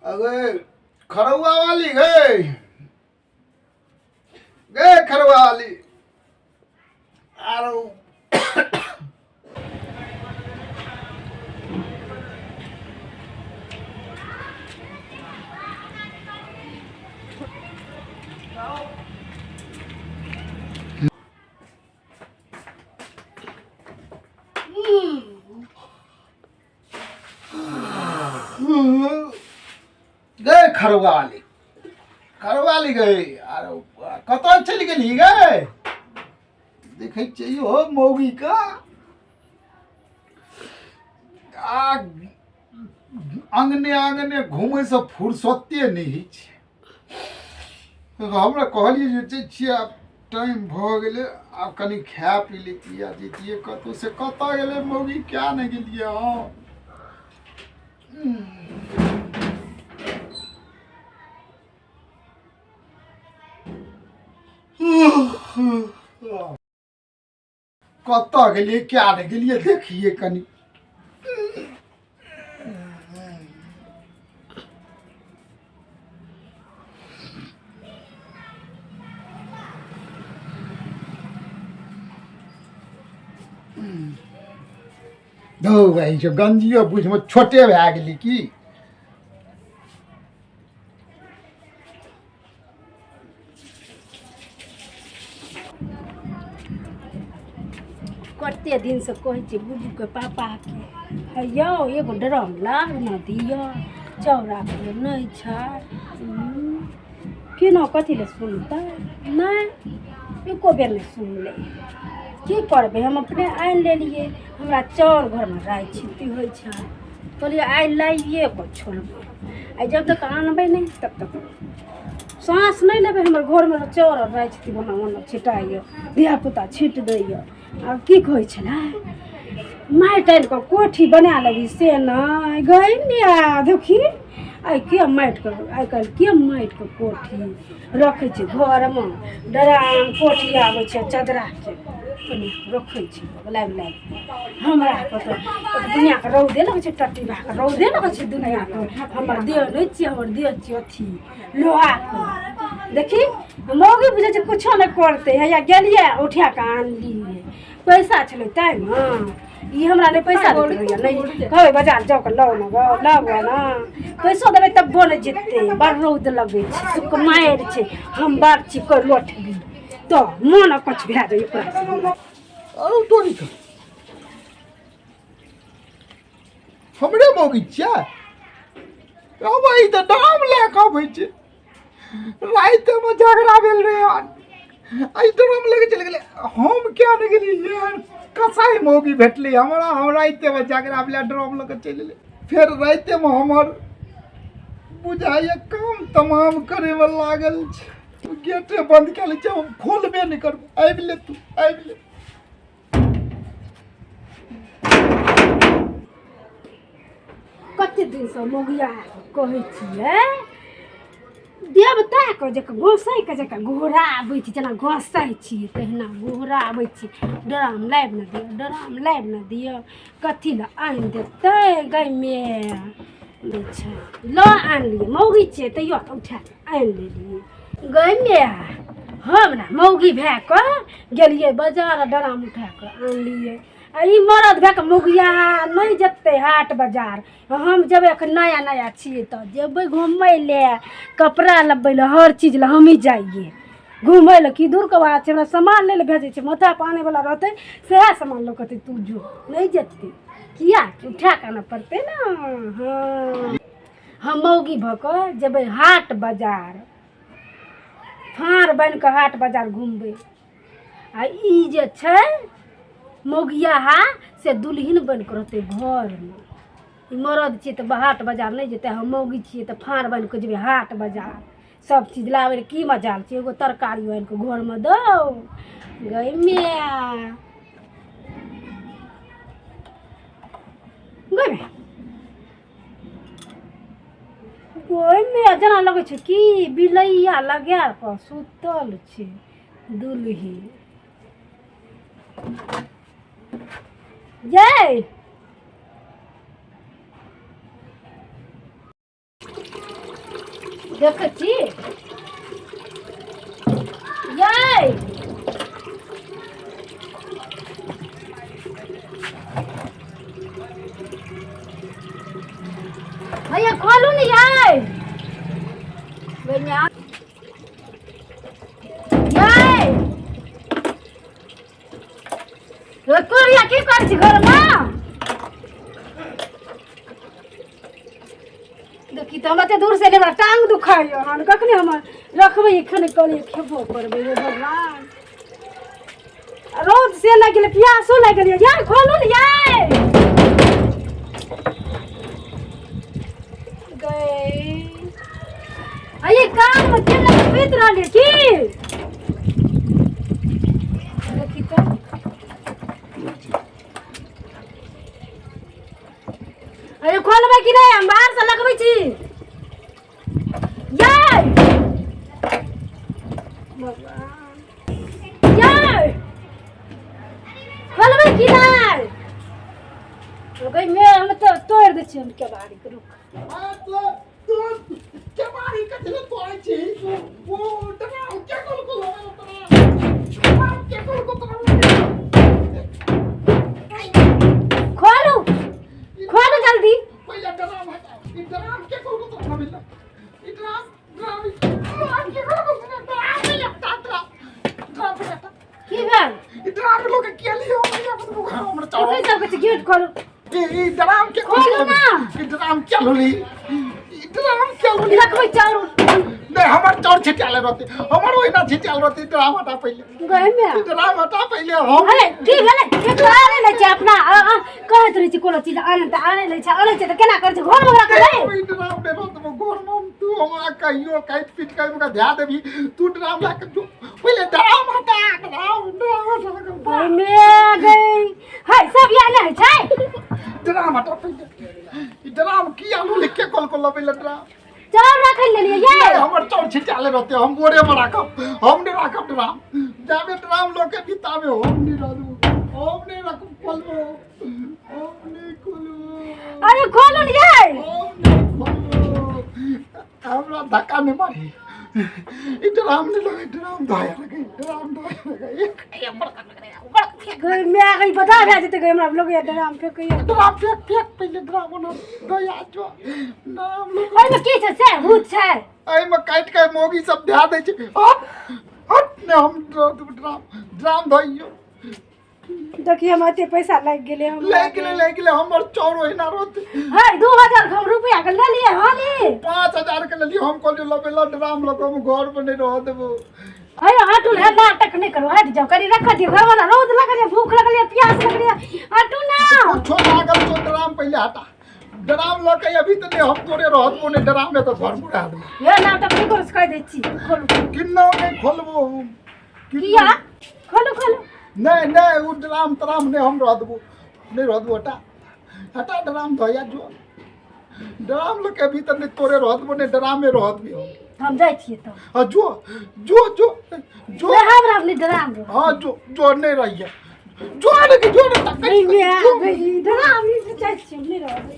अरे खरौआ वाली गए गए खरौआ वाली आरो। गए खरवाली, खरवाली गए। आरो कतऽ चलि गेली गए? देखै छियै हो मौगी का आ अंगने अंगने घूमैसँ फुर्सते नहि होइ छै। हमरा कहलियै जे छियै आब टाइम भऽ गेलै, आब कनि खाय पी लैतियै आ जैतियै कतहु। से कतऽ गेलै मौगी? किया नहि गेलियै? हँ, कतऽ गेलियै, क्या नहि गेलियै, देखियै कनि। धौ भाइ, गंजियो बुझमे छोटे भए गेलै की? कते दिनसँ कहै छियै गुड्डूके पापाके, हे यौ, एगो ड्रम लाब ने दिअ, चाउर राखै नहि छै। केना कथी लए सुनतै? नहि, एको बेर नहि सुनलै। की करबै, हम अपने आनि लेलियै। हमरा चाउर घरमे राइ छित्ती होइ छै। कहलियै आइ लाइए कऽ छोड़बै। आइ जब तक आनबै नहि तब तक साँस नहि लेबै। हमर घरमे चाउर आर राइ छित्ती ओना ओना छिटाइए, धियापुता छीट दैए। आब की कहै छलै, माटि आनि कऽ कोठी बना लेबही? से नहि गै मिया, देखी आइ के माटिके, आइ काल्हि के माटिके कोठी रखै छै घरमे? ड्राम कोठी आबै छै चदराके, कनि रखै छै लोक लाबि लाबि। हमरा कतऽ दुनिआँके रौदे लगै छै, टट्टी भए कऽ रौदे लगै छै दुनिआँके। हमर देह नहि छियै, हमर देह छियै अथी लोहाके। देखी, मौगी बुझै छै कुछो नहि करतै। हैया गेलियै, उठा कऽ आनलियै। पैसा छलै तैँ ने। ई हमरा नहि पैसा दैत रहैया, नहि कहबै बाजार जाउ कऽ लाउ ने गौ, लाउ गऽ ने। पैसो देबै तबो नहि जेतै। बड़ रौद लगै छै, सुकुमारि छै। हम बड़ छी कोइ लोठबी तऽ मोन अकछ भए जाइए ओकरासँ। अरे तोरी के, हमरे मौगी छियै? अबै तऽ दाम लए कऽ अबै छै। रातिमे झगड़ा भेल रहै हन, एहि ड्रम लगे चलि गेलै। हम किया नहि गेलियै? एहन कसाई मौगी भेटलै हमरा। हम रातिमे झगड़ा भेलै, ड्रम लऽ कऽ चलि एलै। फेर रातिमे हमर बुझाइए काम तमाम करैमे लागल छै। गेटे बन्द कए लै छै, हम खोलबे नहि करबै। आबि ले तू, आबि ले। कते दिनसँ मौगिया कहै छियै, देवताके जकाँ, गोसाइके जकाँ गोहराबै छी। जेना गोसाइ छियै तहिना गोहराबै छी, ड्राम लाबि ने दिअ, ड्राम लाबि ने दिअ। कथी लए आनि देतै गायमे दै छै? लऽ आनलियै। मौगी छियै तैयो तऽ उठा कऽ आनि लेलियै। गायमे हम ने मौगी भए कऽ गेलियै बाजार आ ड्राम उठा कऽ आनलियै। आ ई मरद भए कऽ मौगिया नहि जेतै हाट बाजार। हम जेबै, एखन नया नया छियै तऽ जेबै घूमै लए, कपड़ा लबै लए, हर चीज लए हमही जाइए घूमै लए। की दूरके बात छै, हमरा सामान लै लए भेजै छै। माथा पानैवला रहतै सएह सामान लऽ कहतै तू जो। नहि जेतै किया कि उठा कऽ आनऽ पड़तै ने। हँ, हम मौगी भऽ कऽ जेबै हाट बाजार, फाँड़ बान्हि कऽ हाट बाजार घुमबै। आ ई जे छै मौगियाहा, से दुलहिन बनि कऽ रहतै घरमे। ई मरद छियै तऽ हाट बाजार नहि जेतै। हम मौगी छियै तऽ फाँड़ बान्हि कऽ जेबै हाट बाजार सब चीज लाबै लए। की मजाल छै, एगो तरकारी आनि कऽ घरमे दौ गै माय। ओहिमे जेना लगै छै कि बिलैया लगा कऽ सुतल छै दुलही। जय देखै छी यै। भैया खोलू ने यै। भैया यै, कोरिया की करै छी घरमे? देखी तऽ हम एते दूर से एलियै, हमरा टांग दुखाइए हन। कखने हम रखबै एखन कहलियै खेबो करबै। हे भगवान, रौद से लागि गेलै, प्यासो लागि गेलै। यार खोलू ने यार। गई अये कान में तेल लगा पीत रहलियै की? देखी तऽ। अरे खोलबै कि नहि? हम बाहर से लगबै छी यै। भगवान यै, खोलबै कि नहि? गई मे हम तऽ तोड़ि दै छियै हम केबाड़ी के, रुक। केबाड़ी कथी लए तोड़ै छी? ओ डराम के कोल को के कोल को तोरा? खोलू, खोलू जल्दी। पहिले डराम हटाओ। ई डराम के कोल को तोरा मिलल? ई डराम डराम डराम के कोल को डराम नहीं हटा। डराम डराम हटा। की भेल? ई डराम लोग के लिए हम हमरा चाहो। ओकरे सब के गेट खोलू। ई डराम के खोलू ना। ई डराम क्या लोली? ई डराम क्या लोली? रखबै चाउर। नहीं, हमर चाउर छिटियाले रहते, हमर ओहिना छिटियाल रहते। ड्राम हटा पहिले। गए में ई ड्राम हटा पहिले हम। अरे की भेलै? केकरो आनै लै छै अपना आ, आ, कहैत रहै छै कोनो चीज आनै तऽ आनै लै छै, आनै छै तऽ केना करै छै घर मे राखै लै? ई ड्राम नहि रहत घर में। तू हमरा कहियो काटि पीट के ओकरा ध्यान देबही। तू ड्राम ला के जो पहिले। ड्राम हटा, ड्राम ड्राम हटा। गई में गई है सब या नहि छै। ड्राम हटा पहिले। ई ड्राम की आलू लिख के कल को लबै ले ड्राम? चाउर राखै लेलियै यै। नहीं, हमर चाउर छिटियाले रहते, हम बोरे में राखब। हम नहीं राखब ड्राम। जाबे ड्राम लोके बिताबे हम नहीं रहबो, हम नहीं रखब। खोलबो, हम नहीं खोलबो। अरे खोलू ने यै। हम नहीं खोलबो, हमरा धक्का नहीं मारी। ई ड्राम नहीं लगे, ड्राम धोया लगे, ड्राम धोया लगे। गई में गई बता भए जेतै। गई हमरा लोग ड्राम फेकैया। ड्राम फेंक, फेंक पहिले ड्राम। ओना धोया जो ड्राम लोग। एहिमे की छै से? भूत छै? एहिमे काटि के मौगी सब ध्यान दै छै। हट हट ने, हम ड्राम ड्राम धोइयो। देखिए हम एते पैसा लागि गेलै हम। लागि गेलै, लागि गेलै। हमर चाउर ओहिना रहतै। है 2000 के हम रुपया के लेलियै हनी। 5000 के लेलियै। हम कहलियै लबे ला ड्राम लऽ कऽ, हम घर पर नहि रहऽ देबो। है हटू ने, नाटक नहि करू, हटि जाउ कनि, रख दियौ। घर वाला रौद लगल यऽ, भूख लगल यऽ, प्यास लगल यऽ, हटू ना। कुछो लागल छौ, ड्राम पहिले हटा। ड्राम लऽ के अभी तऽ नहि हम तोरे रहतबो नहि। ड्राम मे तऽ घर मुड़ा देबो। हे नाटक नहि करू से कहि दै छी, खोलू। किन्नो नहि खोलबो हम। किया? खोलू, खोलू। नहि नहि, ओ ड्राम त्राम नहि, हम रह देबो, नहि रह देबो। हटा, हटा ड्राम, धोया जो ड्राम लऽ के अभी तऽ नहि तोरे रह देबो, नहि ड्रामे रह देबी हम। हम जाइ छियै तऽ। हाँ, जो जो जो जो। नहि, हमरा नहि ड्राम रह। हाँ, जो जो, नहीं रही है, जो नहीं, जो नहीं। नहीं, मैं ड्राम जाइ छियै, नहि रहबै।